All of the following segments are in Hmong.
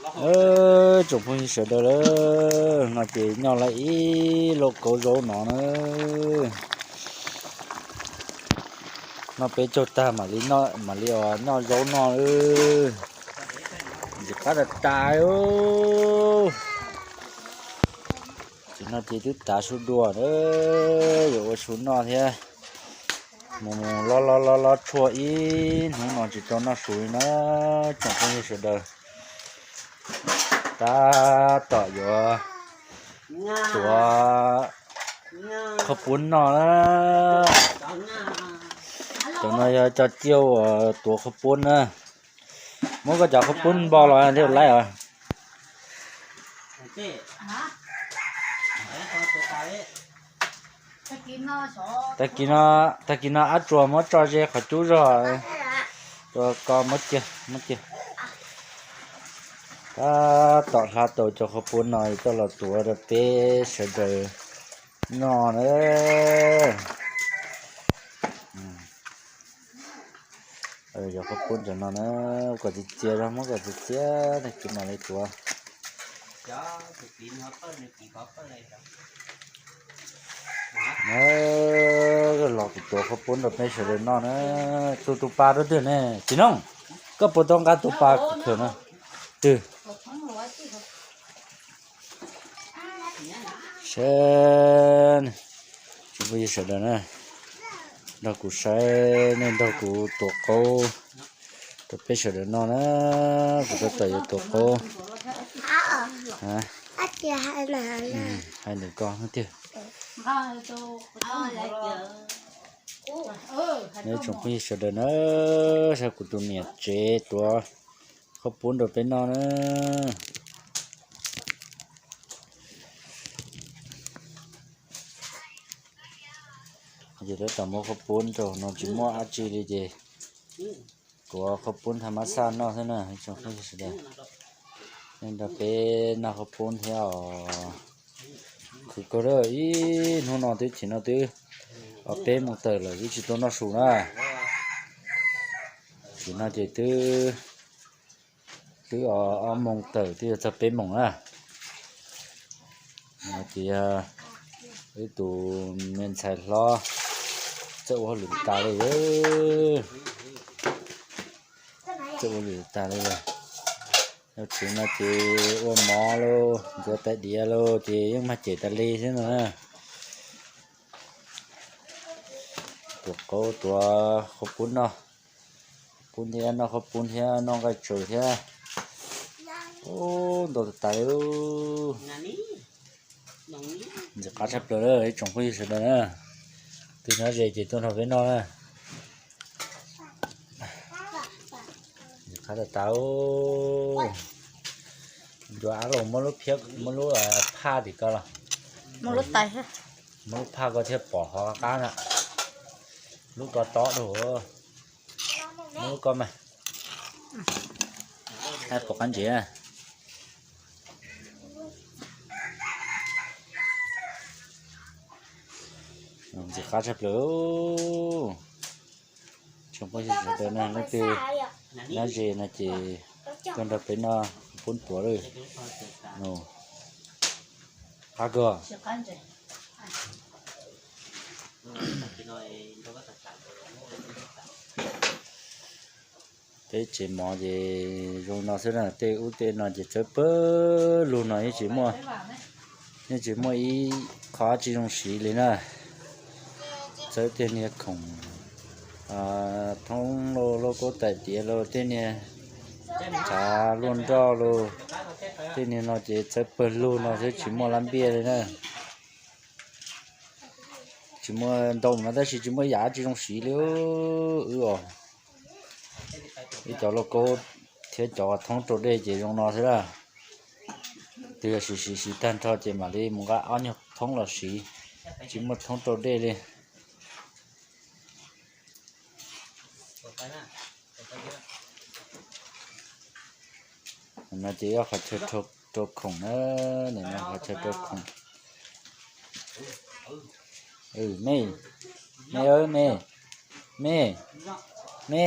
Tsoom phooj ywg sawv daws, no ces nyob lawm ib lauj kaub zaub no na. Noj peb caug tag mam li, mam li noj zaub noj. Ntxim qab tas tas. Tam sim no ces twb tav su dua na, yuav ua su noj thiab. Mus mus lob lob lob lob tshuaj ib hnub no tsis tau noj su li na, tsoom phooj ywg sawv daws. Tab tom yuav tuav qhaub poob noj na. Cov no yog cov ciaj uas tuav qhaub poob na. Muab koj cov qhaub poob npo los thiaj laib os. Tag kis no, tag kis no ab tsuas muab tso ze qhov cub zog. Tua ko muab cia, muab cia. Tab tom hla tau cov qhaub poob no coj los tuav rau peb sawv daws noj na. Yog qhaub poob cov no na, kom txias txias zog, muab kom txias txias tag kis mam li tuav. Los kuv tuav qhaub poob rau peb sawv daws noj na. Tus tus pas rau twg ne? Txiv Nooj, koj puas tau nqa tus pas khawm no? Twg? Saib, tsoom phooj ywg sawv daws na, nrog kuv saib, nej nrog kuv tuav qaub rau peb sawv daws noj na. Kuv tab tom yuav tuav qaub. Hais nws ko tiag. Neb tsoom phooj ywg sawv daws na, saib kuv tus niam tsev tuav qhaub poob rau peb noj na. Ces tab tom muab qhaub poob rau no, tsis muaj dab tsi li ces kuv qhaub poob thaj mab xaj noj xwb na. Tsoom phooj ywg sawv daws, nej nrog peb noj qhaub poob thiab os. Khwv kawg, ib hnub no twb, tam sim no twb ob peb moos tawm lawm, twb tsis tau noj su na. Tam sim no ces twb, twb ob moos tawm twb yuav txog peb moos na. No ces yog wb tus me ntxhais hlob txawj ua hauj lwm tas li, txawj ua hauj lwm tas li lawm. Yog tsev no ces ua mov lauj, ntxuav tais diav lauj ces yeej mag cem tas li xwb no na. Tuav qaub tuav qhaub poob noj, poob thiab noj qhaub poob thiab noj nqaij tsaws thiab. Ub, ntau tas tas li. Ntxim qab tshaj plaws lawm ib tsoom phooj ywg sawv daws na. Twb nyob ze ces tuaj nrog peb noj na. Ntxim qab tas tas. Ncuav av los muab lub phiab, muab lub phaj tim ko los. Muab lub phaj ko thiaj pom qhov qab qab na. Lub ko tob dua. Muab lub ko mas. Pom qab ntsev. Ntxim qab tshaj plaws. Tsoom phooj ywg sawv daws na, leej twg nyob ze no ces tuaj nrog peb noj poob tuav lawm. Qab kawg. Peb tsev mov ces zoo no xwb na, tej ub tej no ces txawb pawg lug no yeej tsis muaj, yeej tsis muaj ib qho tsis zoo siv li na. Txawb tej niag khoom thoob lauj, lauj kaub tais diav lauj, tej niag tshav luaj nroj lauj, tej niag no ces txawb pawg lug no xwb tsis muaj lab npiaj li na. Tsis muaj ntau no tab sis tsis muaj yam tsis zoo siv li wb os. Ib cov lauj kaub thiab cov thoob rau dej ces zoo no xwb lawm. Twb yog siv siv siv tag nrho ces mam li mus nqa ob nyuag thoob los siv, tsis muaj thoob rau dej li. No ces yog qhov chaw rau khoom na, nim no qhov chaw rau khoom. Me, me, me, me,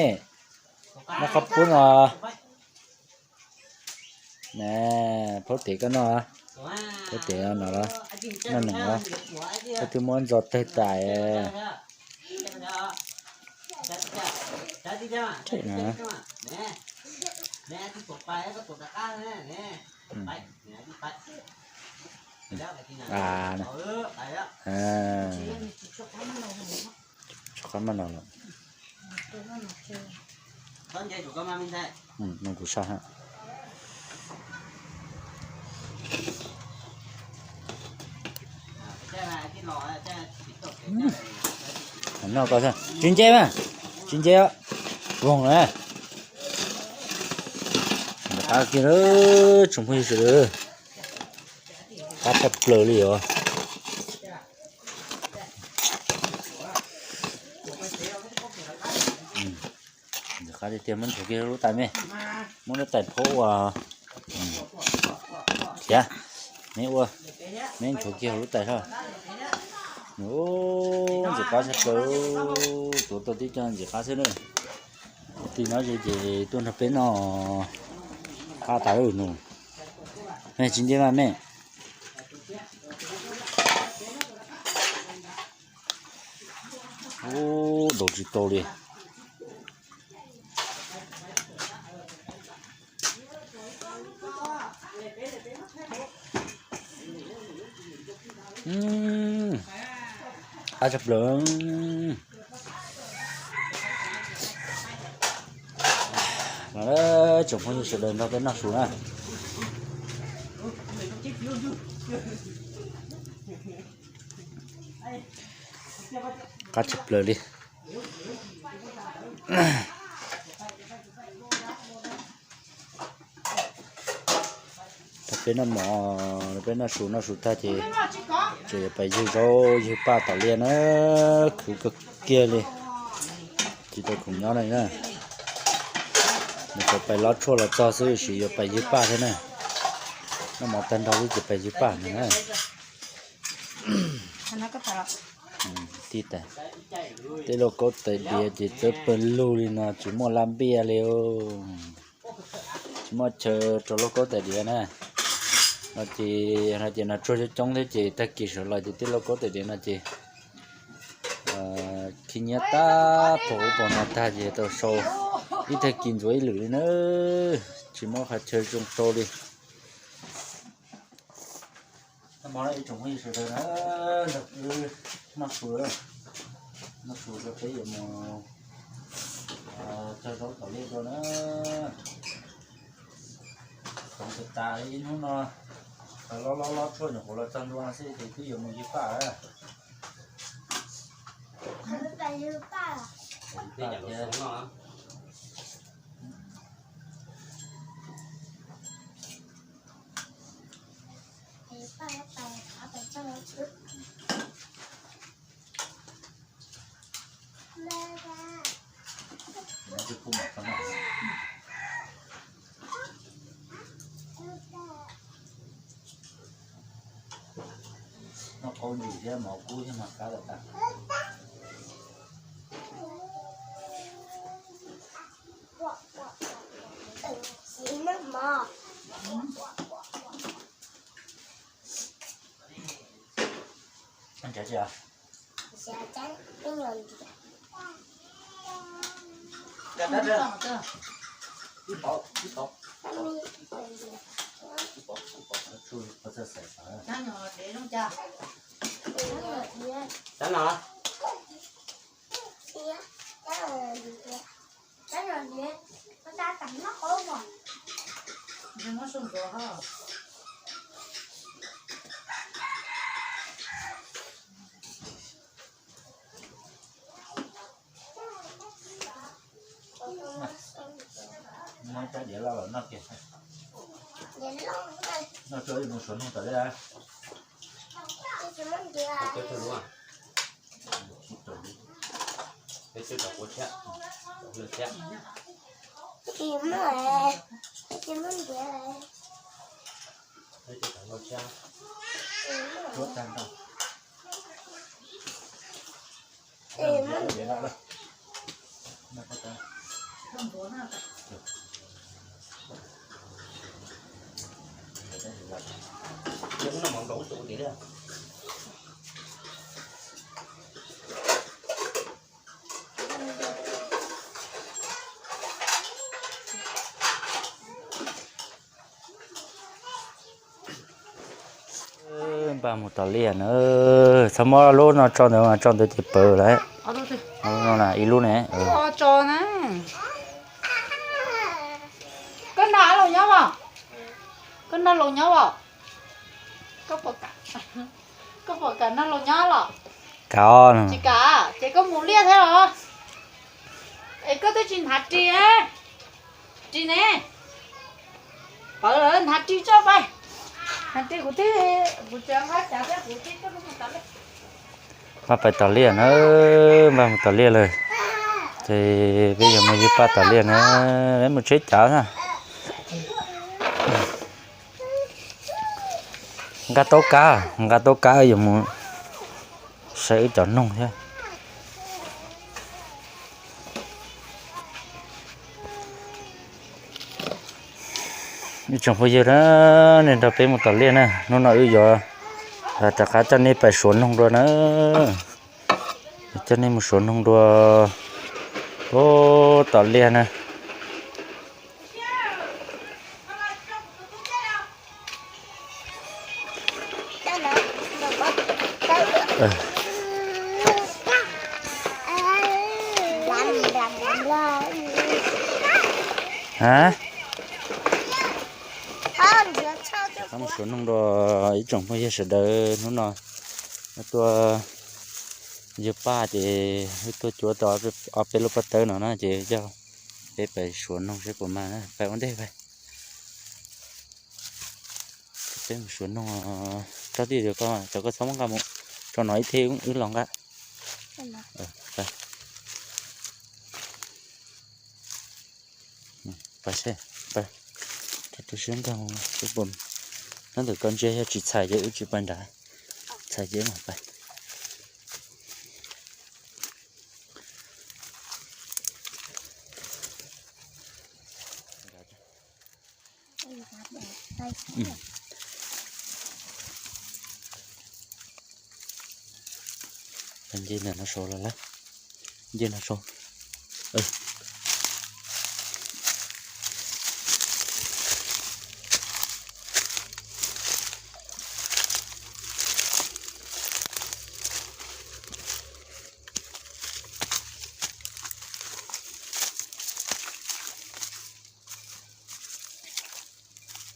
noj qhaub poob os. Na, phaub tes koj noj, phaub tes no los, noj nees los, koj twb muab ntxo tawg tas. Tsis qab maj no los. Nug kuv saj hab. Noj ko, tsis nce mas, tsis nce, voog na. Qab kiag, tsoom phooj ywg sawv daws, qab tshaj plaws li os. Ntxim qab tiag tiag, muab nchuav kiag lub tais me, muab lub tais phaub ua thiab, me ua, me nchuav kiag lub tais soj. Ntxim qab tshaj plaws, tuav tau tib co ntxim qab xwb na. Tim no ces tuaj nrog peb noj qab tas nus. Me tsis nce mas me. Ub, daus tsis tau li. Qab tshaj plaws. Tsoom phooj ywg sawv daws nrog peb noj su na. Qab tshaj plaws li. Thaum peb noj mov, peb noj su, noj su tag ces tseem yuav pais ywg zaub ywg paj tom liaj na, khwv kawg kiag li. Tsis tau khoom nyob na. Nws tsuas pais lob tshuaj los txog xwb, tab sis yuav pais ywg paj thiab na. Noj mov tag nrho xwb ces pais ywg paj ntag na. Tij tas, tej lauj kaub tais diav ces txawv pawg lug li no, tsis muaj laj npiaj li. Tsis muaj chaw rau lauj kaub tais diav na. No ces, no ces nas tsuag coob coob thiab ces tag kis sawv los ces tej lauj kaub tais diav no ces khib nyiab tag pog ub pog no tag ces tau sau ib tag kis ntxuav ib lwm li na. Tsis muaj qhov chaw zoo rau li. Noj mov ib tsoom phooj ywg sawv daws na, nrog wb noj su, noj su rau peb yuav mus cog zaub tom liaj dua na. Txoov tas tas ib hnub no, lob lob lob tshuaj nyuam qhuav los txog ntua no xwb ces twb yuav mus ywg paj. Noj qaub ntsws thiab mov kub thiab mas qab tas tas. Ib tau, ib tau, ib tau, ib tau, tsuj pov txhawj xaim xav. Tab no. Muab cov diav loj los noj kiag. Noj tsuag ib mus suav noog tom dej. Tsuag tag nrho. Npaj mus tom liaj na, txhob muab lub no tso ntawd, tso ntawd ces pawv lawm. No na, ib lub ne. Koj nrog laus nyob os? Koj nrog laus nyob os? Koj puas kam nrog laus nyob los? Kam. Tsis kam ces koj mus liaj thiab los? Es koj twb tsis hnav ris, ris ne? Pawv lawm, hnav ris tso pais. Hnav ris kuv thiaj, kuv tsis nqa xyav thiab kuv thiaj coj koj mus tom liaj. Npaj pais tom liaj na, npaj mus tom liaj lawm. Ces peb yuav mus ywg Paj tom liaj na, peb mus tsheb cav na. Nqa tau kab, nqa tau kab yuav mus saib wb cov noog thiab. Ib tsoom phooj ywg na, nej nrog peb mus tom liaj na, hnub no wb yuav rov qab coj nej pais suav noog dua na. Coj nej mus suav noog dua tom liaj na. Mus suav noog dua ib tsoom phooj ywg sawv daws, hnub no tuaj ywg Paj ces wb tuaj cuab tau ob peb lub pob tawb no na ces coj peb pais suav noog seb puas mag na, pais ua ntej pais. Peb mus suav noog tsob twg, cov koj txhob muab nqa mus, tso no ib thij wb los nqa. Pais, pais, rau siab nkaug, nyob ntawm koj ntsia yog tsis txhais ces wb tsis pais nrad, txhais ces mam pais. Nce ntawm no saud los lawm, nce no saud.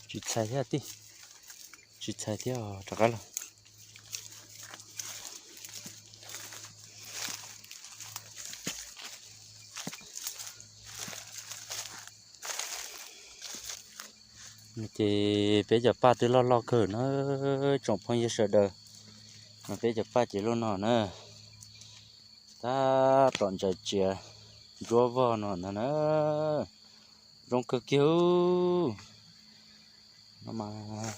Tsis txhais thiab tij, tsis txhais thiab, rov qab los. Ces peb cov paj twb loj loj kawg na, tsoom phooj ywg sawv daws. Mas peb cov paj ces loj no na, tab tom ntsaws tsiav ntsuab vog no ntag na, zoo kawg kiag. No mas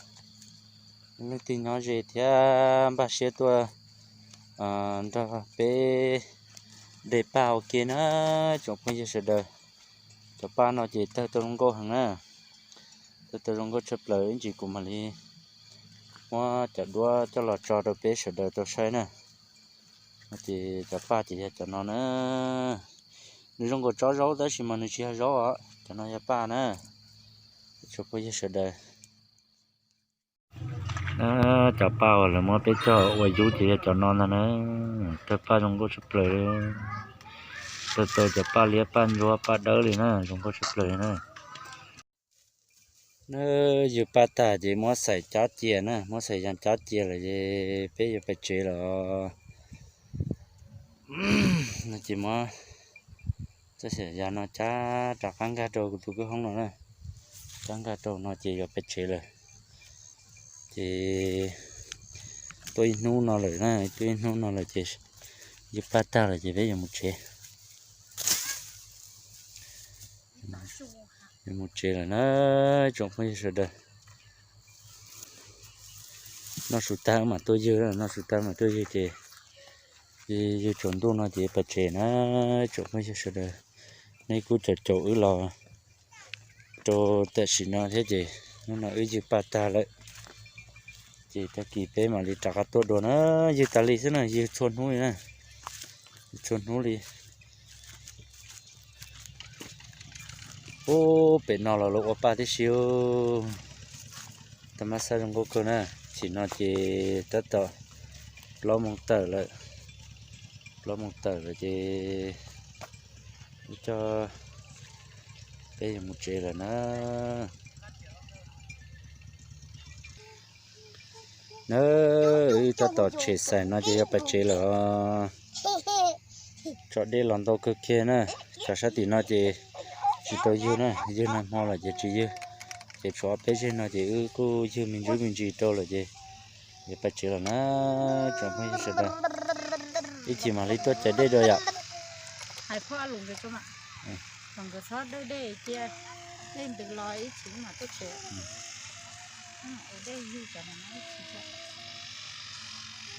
leej twg nyob ze thiab npaj siab tuaj nrog peb de paj ua ke na, tsoom phooj ywg sawv daws. Cov paj no ces tawg tau zoo nkauj heev na, tawg tau zoo nkauj tshaj plaws, ib ntsis kuv mam li muab cov duab coj los tso rau peb sawv daws tau saib na. No ces cov paj ces yog cov no na, nws zoo nkaus tsob zaub tab sis mas nws tsis yog zaub os, cov no yog paj na, tsoom phooj ywg sawv daws. Cov paj uas lawv muab peb coj ua yub ces yog cov no ntag na, tawg paj zoo nkauj tshaj plaws, tawg tau cov paj liab paj ntsuab paj dawb li na, zoo nkauj tshaj plaws li na. Ywg paj tag ces muab xaim cob cia na, muab xaim yas cob cia lawm ces peb yuav pais tsev lawm. No ces muab txoj xaim yas no cab rov qab nkag rau kuv tus kwj hoob no na, cab nkag rau no ces yuav pais tsev lawm. Ces tuaj ib hnub no lawm na, tuaj ib hnub no lawm ces ywg paj tag lawm ces peb yuav mus tsev. Yuav mus tsev lawm na, tsoom phooj ywg sawv daws. Noj su tag mam tuaj ywg, noj su tag mam tuaj ywg ces ywg tsaus ntuj no ces pais tsev na, tsoom phooj ywg sawv daws. Nej kuj caum caum wb los rau tam sim no thiab ces hnub no wb ywg paj tag lawm. Ces tag kis peb mam li rov qab tuaj dua na, ywg tas li xwb na, ywg txhua hnub li na, ywg txhua hnub li. Ub, pem no los lawv ua paj tib si. Tab mab xab zoo nkauj kawg na. Chim no ces tab tom plaub moos tawm lawm, plaub moos tawm lawm ces wb coj peb yuav mus tsev lawm na. Na, wb tab tom tshem xais no ces yuav pais tsev lawm. Tso dej los ntau kawg kiag na. Tsam sab tim no ces tsis tau ywg na, ywg nag hmo lawm ces tsis ywg. Ces tshuav ob peb zeg no ces wb kuj ywg me ntsis me ntsis rau lawm ces yuav pais tsev lawm na. Tsoom phooj ywg sawv daws, ib chim mam li tuaj cais dej dua yom. Hais phauj Ab Lus nkawd, nkawd txhob dawj dej cia, dej ntws los ib chim mam tuaj tsev.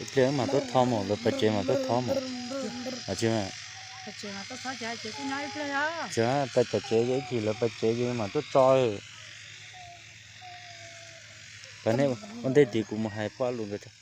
Ib pliag wb mam tuaj thov mus, lawv pais tsev mam tuaj thov mus. Tsis, pais tom tsev ib chim lawv pais tsev ces mam tuaj tso. Pas nej ua ntej tid kuv mus hais phauj Ab Lus nkawd.